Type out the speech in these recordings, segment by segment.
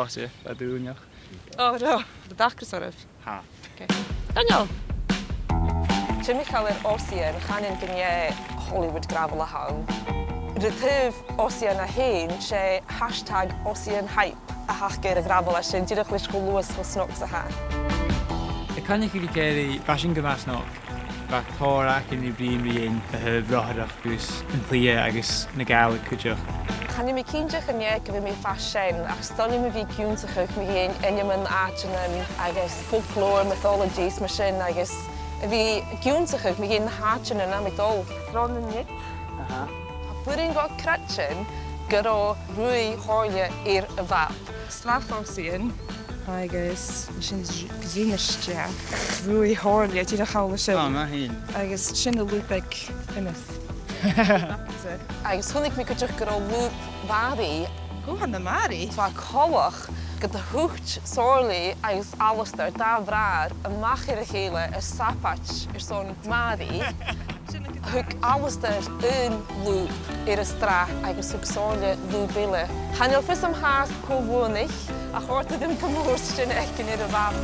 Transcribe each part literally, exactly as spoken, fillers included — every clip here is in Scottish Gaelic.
bàs, eh, bha e dùbhlanach. Ò, no. Tha dacras oirbh. Tha. Ok. Daniel! Timcheall air Ossian, chanainn gun e Hollywood gravel a th' ann. Ri taobh Ossian e fhèin, 's e hashtag Ossian hype a th' aca air a' ghravel a sin, dìreach leis cho luath 's cho snog 's a tha e. Tha cuimhne agam ri Kerry, bha sin gu math snog. Bha tòrr againn ri bruidhinn ri fhèin a thaobh ro-thairbheachd agus an clì agus na Gàidhlig cuideachd. Chan eil mi cinnteach an e gu bheil mi a' fàs sean, ach 's toil leam a bhith ag ionnsachadh mu dheidhinn ainmean àitean agus folklore, mythologies mar sin, agus a bhith ag ionnsachadh mu dheidhinn na h-àitean a tha mi a' dol. Sròn an Nit. Aha. Tha mi a' creidsinn gun robh Ruaidh Shomhairle air a' mhap. Srath Ossian, agus sin Ghrìonastain, Ruaidh Shomhairle, dìreach thall an sin. Ah, math fhèin. Agus sin an lùb aig Innes. Agus chunnaic mi cuideachd gun robh lùb Màiri. Gu h-àraidh na Màiri. Tha e coltach gun do thuit Somhairle agus Alasdair, dà bhràthair, a-mach air a chèile air sabaid airson Màiri. Thug Alasdair aon lùb air an srath agus thug Somhairle lùb eile. Chan eil fhios agam fhathast cò bhuannaich, ach chòrd e rium gu mòr sin fhaicinn air a' mhapa.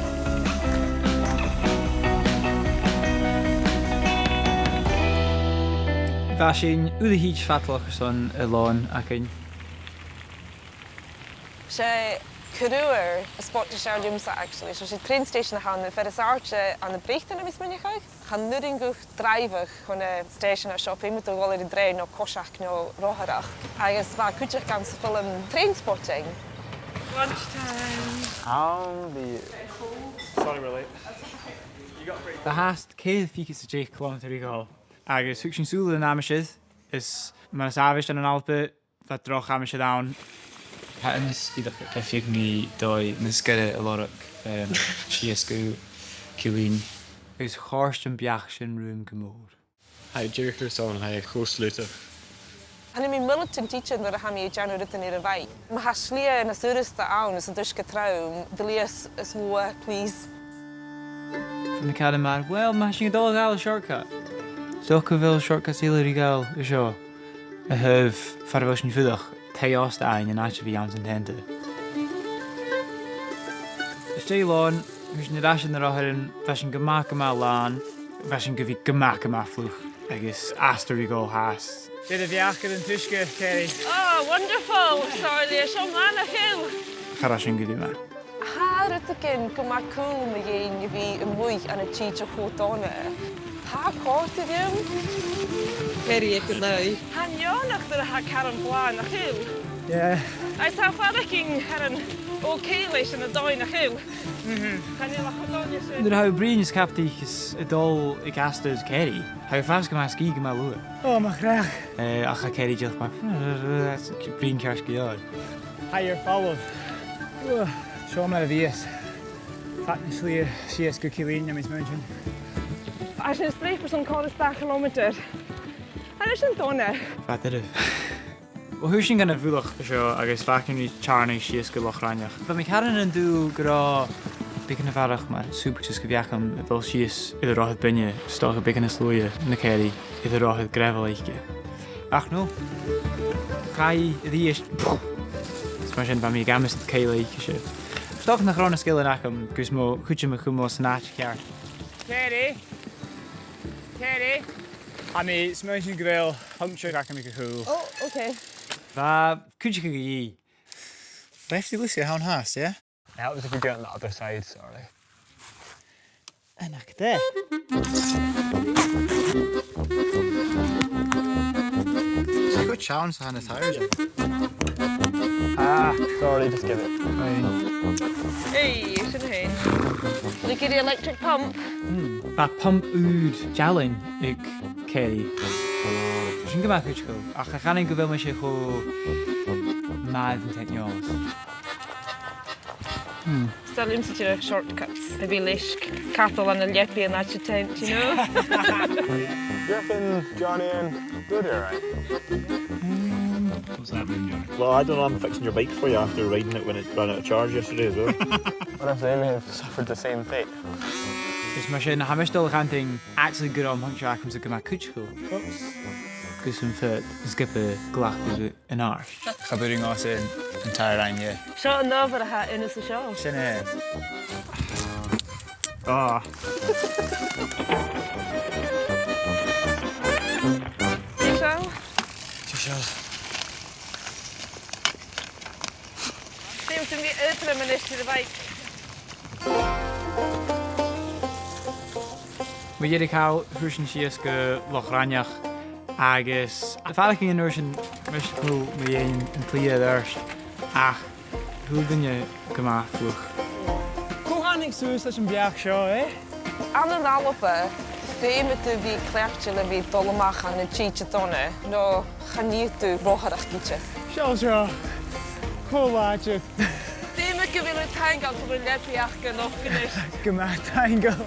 Bha sinn uile a thìde fadalach airson an lòn againn. 'S e Corrour as fhaide as fheàrr leamsa, actually. So 's e train station a th' ann, am fear as àirde ann am Breatainn, tha mi a' smaoineachadh. Chan urrainn dhut dràibheadh chun an stèisean seo, feumaidh tu dhol air an trèan no coiseachd no rothaireachd. Agus bha cuideachd ann sa fhilm Trainspotting. Lunchtime. I'll be... Sorry we're late. Bha fhathast ceithir fichead 's a deich cilemeatair ri dhol, agus thug sinn sùil air an aimsir, is mar as àbhaist ann an Alba, bha droch aimsir ann. Tha e nas fheàrr, tha e nas fheàrr na dòigh nas gaire a lorg, em, sìos gu Cillidh. Agus chòrd am beachd sin rium gu mòr. Tha e dìreach airson, tha e cho slaodach. Chan eil mi militant idir nuair a tha mi a' dèanamh rudan air a' bhaidhc. Ma tha slighe nas fhurasta ann is an t-uisge trom, do leigheas is luath, please. Bha mi ag ràdh mar, well, ma tha sinn a' dol a ghabhail shortcut. 'S dòcha gu bheil shortcuts eile ri ghabhail an seo. A thaobh far a bheil sinn a' fuireach, tha e air a bhith an àite a bhith anns an teanta. Às dèidh lòn, thug sinn air ais air na rothair, bha sinn gu math, gu math làn, bha sinn gu bhith gu math, gu math fliuch, agus astar ri dhol fhathast. Dè do bheachd air an t-uisge, Kerry? Oh, wonderful! Sorry, leis an làn a-chaoidh. Cha robh sin gu math. Tha rudeigin gu math cool mu dheidhinn a bhith a-muigh ann an tìde cho dona. Tha e a' còrdadh rium. Very economic. Tha e neònach nuair a tha caran blàth, nach eil? Yeah. Agus tha faireachdainn air an okay leis an dòigh, nach eil? Mhm. Chan eil e cho dona sin. Nuair a tha thu a' bruidhinn is cabadaich is a' dol aig astar Kerry, tha thu a' fàs gu math sgìth gu math luath. Oh, mo chreach. Eh, ach tha Kerry dìreach mar, bruidhinn ceart gu leòr. Higher follow. Ugh, seo mar a bhios. Fad na slighe sìos gu Cillidh, nam smaoineachadh. Tha sinn a' sreap airson còrr is dà chilemeatair. Tha sin dona. Fada. Well, thug sinn gun a' bhualadh an seo agus fàgaidh mi teàrnadh sìos gu Loch Raineach. Bha mi a' creidsinn an-diugh gun robh beagan a bharrachd mar superjets gu bheil agam a' dol sìos air an rothar-beinne, 's dòcha beagan nas luaithe na Kerry air an rothar gravel aice. Ach no. Chaidh a-rithist. Is mar sin bha mi ag amas an cèilidh aice-se. 'S dòcha nach robh na sgilean agam gus mo chuideam a chumail san àite cheart. Kerry. Kerry. Tha mi a' smaoineachadh gu bheil puncture agam aig a' chùl. Oh, okay. Bha cuideachadh a dhìth. Lefty Lucy, a th' ann fhathast, yeah? It helps if we do it on the other side, sorry. An aca de. It's a good challenge to hand the tyres in. Ah, sorry, just give it. Fine. Hey, sin fhèin. Look at the electric pump. Hmm. Bha pump ùr dealain aig Kerry. Sin gu math cudromach. Ach cha chanainn gu bheil mise cho math air an teicneòlas. Hmm. 'S toil leamsa dìreach shortcuts. A bhith leisg, cadal ann an leabaidh an àite tent, you know? You reckon, Johnny, and we'll do all right. Um, what's that mean, Johnny? Well, I don't know, I'm fixing your bike for you after riding it when it ran out of charge yesterday as well. What if they may have suffered the same fate? Is mar sin, tha mise a' dol a chantainn, actually, gun robh am puncture agamsa gu math cudromach. Oops. Gus am faod an sgioba glacadh an-àirde. Cha b' urrainn dhomhsa an t-adhar fhaighinn. Seo an adhbhar a tha Innes an seo. Sin e. Ah. Dè seo? Dè seo? Feumaidh mi aotrom a-nis air a' bhaidhc. Mu dheireadh thall, chuir sinn sìos gu Loch Raineach agus a' faireachdainn an uair sin, mise a' cumail mu dheidhinn an t-slighe air adhart, ach a h-uile duine gu math fliuch. Cò thàinig suas leis am beachd seo, eh? Ann an Alba, feumaidh tu bhith cleachdte le bhith a' dol a-mach ann an tìde dona, no chan fhaigh thu rothaireachd idir. Seall seo. Cho làidir. Feumaidh gu bheil thu taingeil gu bheil leabaidh aca an-diugh a-nis. Gu math taingeil.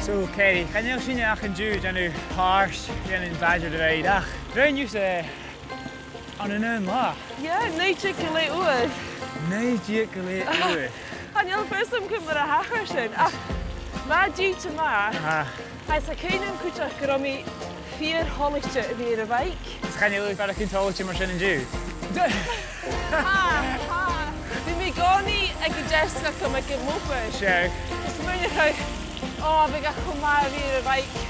So, Kerry, chan eil sinne ach an-diugh a' dèanamh pàirt dhen Badger Divide, ach rinn thusa e ann an aon latha. Yeah, naoi deug gu leth uair. Naoi deug gu leth uair. Chan eil fhios agam ciamar a thachair sin. Ach, bha e dìreach math. Aha. Tha e a' ciallachadh cuideachd gun robh mi fìor thoilichte a bhith air a' bhike. Is chan eil thu a' faireachdainn toilichte mar sin an-diugh? Tha, tha. Bha mi an còmhnaidh aig an deasg agam aig a' mhòbail. Seadh. Is smaoineachadh, ò, bhiodh e cho math a bhith air a' bhike.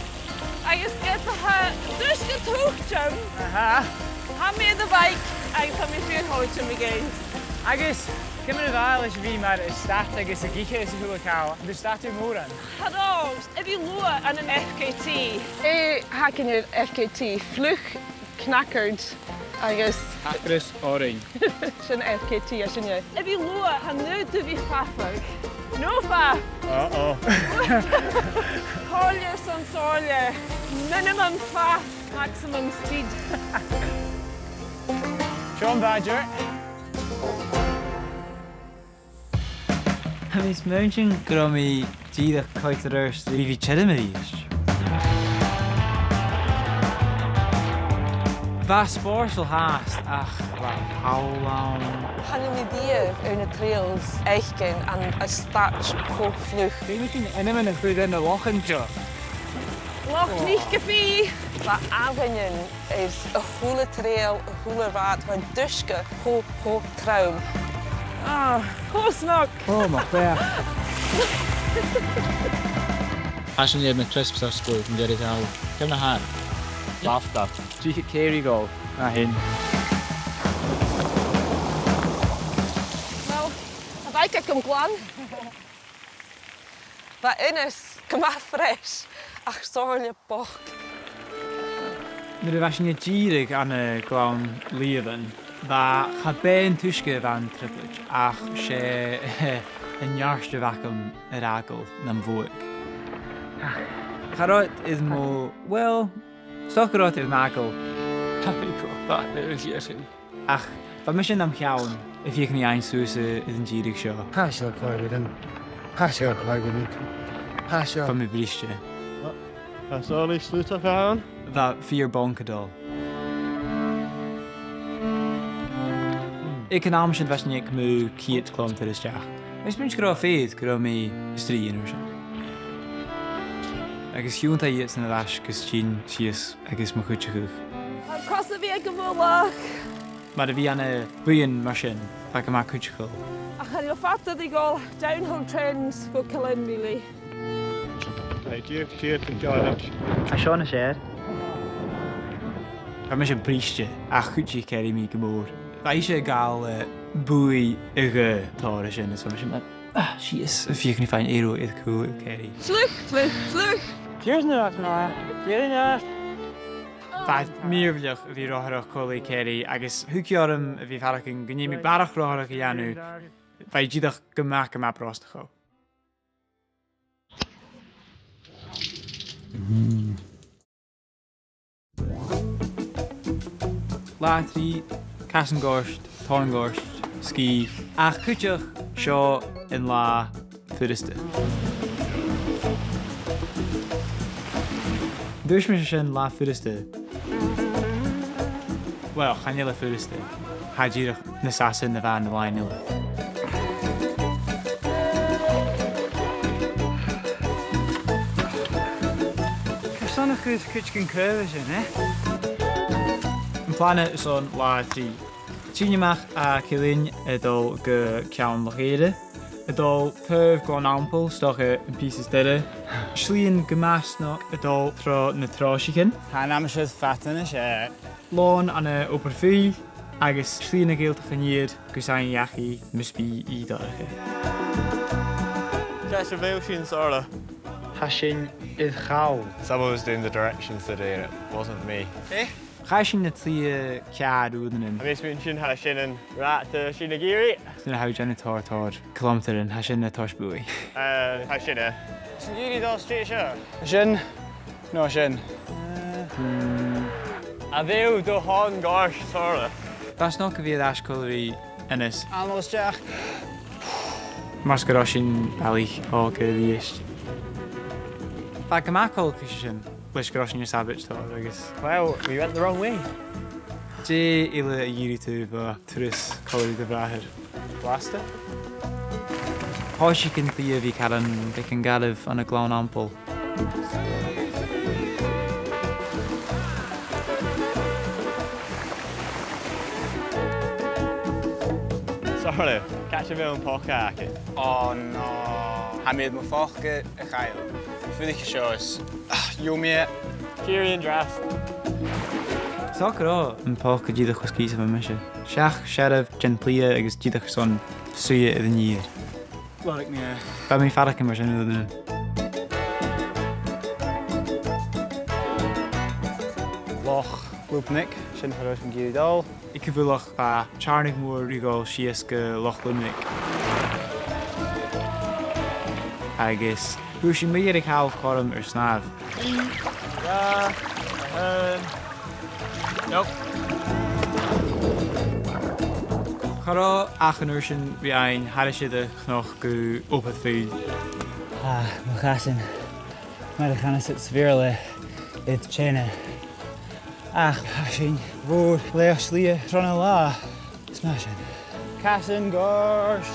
Agus ged a tha an t-uisge a' tighinn, aha, tha mi air a' bhike agus tha mi fìor thoilichte mu dheidhinn. Agus ciamar a bha e leis a bhith mar as stad agus ag ithe is a h-uile càil? An do stad thu mòran? Tha, ro, a bhith luath ann an F K T. E, tha againn air F K T, fliuch, knackered agus acras orainn. Sin F K T, a sin e. A bhith luath, tha an aon duine a' fàs fada. No fàs. Uh-oh. Comhairle airson sàillibh. Minimum fàs, maximum speed. Sean Badger. Tha mi a' smaointinn gun robh mi dìreach a' coimhead air adhart ri bhith tioram a-rithist. Bha e spòrsail fhathast, ach bha poll ann. Chan eil mi a-riamh air na trails fhaicinn ann an staid cho fliuch. Dè mu dheidhinn ainmean a chur air na lochan seo? Loch Nich Gabì. Bha abhainnean air a h-uile trail, a h-uile rathad, bha an t-uisge cho, cho trom. Ah, cho snog! Ò, mo chreach. Tha sinn air na crisps a sgaoil an deireadh thall. Ciamar a tha iad? Bàsachadh. Dìreach ag èirigh a-null. Na hin. Well, tha am bike agam glan. Bha Innes gu math fresh, ach sònraichte bochd. Nuair a bha sinn a' dìreadh ann an Gleann Lìobhann, bha, cha b' e an t-uisge a bha an trioblaid, ach 's e an neart a bh' agam air fhàgail nam bhodhaig. Cha robh iad air mo, well, 's dòcha gun robh iad air m' fhàgail. Tha mi cho fada air a dhèanamh. Ach bha mise nam cheann a' feuchainn ri faighinn suas air an dìreadh seo. Tha seo a' còrdadh rium. Tha seo a' còrdadh rium. Tha seo. Bha mi briste. Tha seo ri sliabh a' tighinn. Bha fìor bhonn a' dol. Aig an àm sin bha sinn aig mu cheud cilemeatair a-steach. Tha mi a' smaointinn gun robh e fìor, gun robh mi a' strì an uair sin. Agus thionndaidh iadsan air ais gus tighinn sìos agus mo chuideachadh. Tha cos a' bhith agam a-muigh. Mar a bhith ann am buidheann mar sin, bha e gu math cuideachail. Ach chan eil fada ri dhol downhill trend gu Killeen, really. Right, dìreach, dìreach an dealbh. Tha seo nas fheàrr. Tha mise briste, ach chuidich Kerry mi gu mòr. Bha ise a' gabhail, eh, buaidh a dhà tòrr an sin, is bha mise mar, ah, sìos, a' feuchainn ri faighinn aon air cùl air Kerry. Fliuch, fliuch, fliuch! Cheers, na rach na, cheers, na. Bha e mìorbhaileach a bhith ro thruaighe còmhla ri Kerry agus thug e orm a bhith a' faireachdainn gun dèan mi barrachd ro thruaighe a dhèanamh. Bha e dìreach gu math, gu math brosnachail. Latha trì, casan goirt, tòrr an goirt, sgìth, ach cuideachd seo an latha furasta. An tuirt mise sin, latha furasta? Well, chan eil e furasta. Tha e dìreach nas fhasa na bha e na làithean eile. Carson a chuir cuideigin craobh an sin, eh? Am plana airson latha trì. Tighinn a-mach à Killin a' dol gu ceann Loch Èire, a' dol taobh Ghleann Ambail, 's dòcha am pìos as duilghe. Slighean gu math snog a' dol tro na tròisichean. Tha an aimsir fada a-nis, eh. Lòn ann an Obar Phearn, agus slighean a' Ghàidhealtachd an Iar gus an deach i mus bi i dorcha. Càit a bheil sinn, Sarah? Tha sinn air chall. Someone was doing the directions today and it wasn't me. Eh? Chaidh sinn na slighe ceithir uairean. Tha mi a' smaointinn, tha sinn an rathad, tha sinn ag iarraidh. Sin a tha thu a' dèanamh tòrr, tòrr cilemeatair, tha sin a' toirt buaidh. Eh, tha sinn, eh. Tha sinn ag iarraidh dol straight seo. Sin. No, sin. Eh, hmm. A bheil thu an-còmhnaidh, Sarah? Bha e snog a bhith air ais còmhla ri Innes. Almost a-steach. Mar sin gun robh sinn balaich òga a-rithist. Bha e gu math coltach ris sin, leis gun robh sinn air sabaid tòrr agus, well, we went the wrong way. Dè eile a dh'iarr thu bho thuras còmhla ri do bhràthair? Blasta. Thòisich an t-slighe a bhith caran beagan garbh ann an Gleann Ambail. Sorry, càit a bheil am poca agad? Oh no. Tha mi air mo phoca a chaill. Fuirich seo is, ah, gheibh mi e. Cheery an-dràsta. 'S dòcha gun robh am poca dìreach cho sgìth 's a bha mise. Seachd searbh den t-slighe agus dìreach airson suidhe air an fheur. Lorg mi e. Bha mi a' faireachdainn mar sin uaireannan. Loch Lubnaig, sin far an robh sinn ag iarraidh dol. Aig a' mhullach bha teàrnadh mòr ri dhol sìos gu Loch Lubnaig. Agus fhuair sinn mu dheireadh càil cothrom air snàmh. Trì, dhà, a h-aon. Nope. Cha robh ach an uair sin ri fhaighinn thairis air a' chnoc gu Obar Phoill. Ah, mo chasan. Mar a chanas iad sa Bheurla, iad tena. Ach, tha sinn a' dol a leughadh slighe tron an latha. Is math sin. Casan goirt.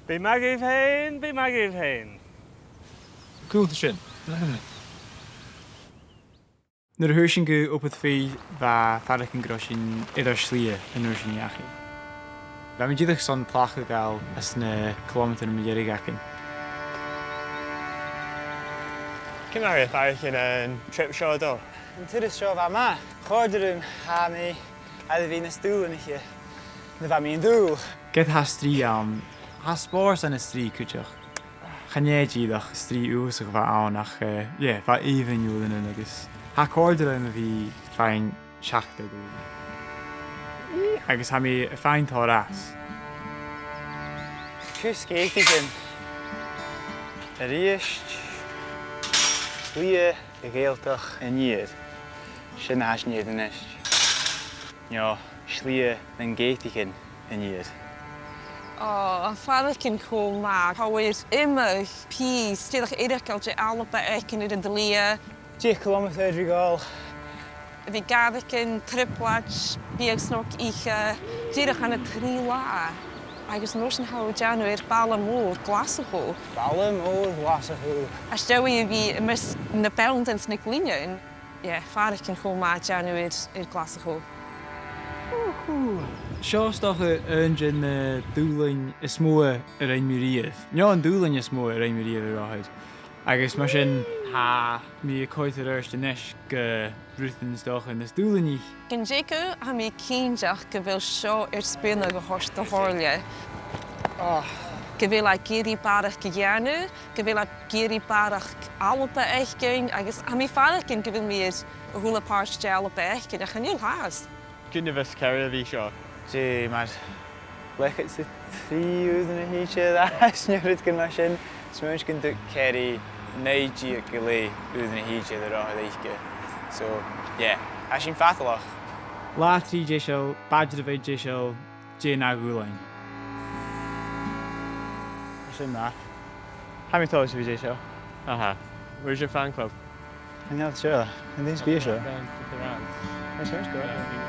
Bi math dhuibh fhèin, bi math dhuibh fhèin. Cool, sin. Nuair a fhuair sinn gu Obar Phoill, bha faireachdainn gun robh sinn air ar slighe an uair sin dhachaigh. Bha mi dìreach airson tlachd a ghabhail anns na cilemeatair mu dheireadh againn. Ciamar a tha faireachdainn an trip seo, a Dhòmhnaill? An turas seo, bha e math. Chòrd e rium, tha mi air a bhith nas dùbhlanaiche na bha mi an-diugh. Ged a tha strì ann, tha spòrs ann an strì cuideachd. Chan e dìreach strì uabhasach a bh' ann ach, eh, yeah, bha e èibhinn uaireannan agus tha e a' còrdadh rium a bhith a' faighinn seachad air daoine. Agus tha mi a' faighinn tòrr às. Cus Gèiteigin. A-rithist. Slighe a' Ghàidhealtachd an Iar. Sin na tha sinn air a-nis. No, Slighe nan Gèiteigin an Iar. Ò, tha faireachdainn cho math. Tha thu air iomadh pìos, dìreach eireachdail de dh'Alba fhaicinn air an t-slighe. Deich cilemeatair ri dhol. Bha gàirdeanan, trioblaid, biadh snog ithe, dìreach ann an trì latha. Agus an uair sin tha thu a' dèanamh air baile mòr Ghlaschu. Baile mòr Ghlaschu. Às dèidh a bhith am measg nam beanntan 's nan gleannan. Yeah, faireachdainn cho math a' dèanamh air, air Glaschu. Woohoo! Seo 's dòcha aon de na dùbhlain as motha a rinn mi a-riamh. No an dùbhlan as motha a rinn mi a-riamh, a ràdh. Agus mar sin, tha mi a' coimhead air adhart a-nis gu rudan 's dòcha nas dùbhlanaiche. Gun teagamh, tha mi cinnteach gu bheil seo air spùinneadh a thoirt do Thorle. Ah. Gu bheil e ag iarraidh barrachd a dhèanamh, gu bheil e ag iarraidh barrachd Alba fhaicinn, agus tha mi a' faireachdainn gu bheil mi air a h-uile pàirt de Alba fhaicinn, ach chan eil fhathast. Cuin a bhios ceathramh a bhith seo? Dè mar, leth-cheud 's a trì uairean a thìde air ais, no rudeigin mar sin. Smaoinich gun tug ceithir, naoi deug gu leth uairean a thìde air an rathad aice. So, yeah, tha sin fadalach. Latha trì deiseil, baidreamh aon deiseil, dè na dhùbhlain? Sin math. Tha mi toilichte a bhith deiseil. Aha. Where's your fan club? Chan eil, sure. An dèan seo? Fan club around. Yes, sure, sure. Yeah, I mean,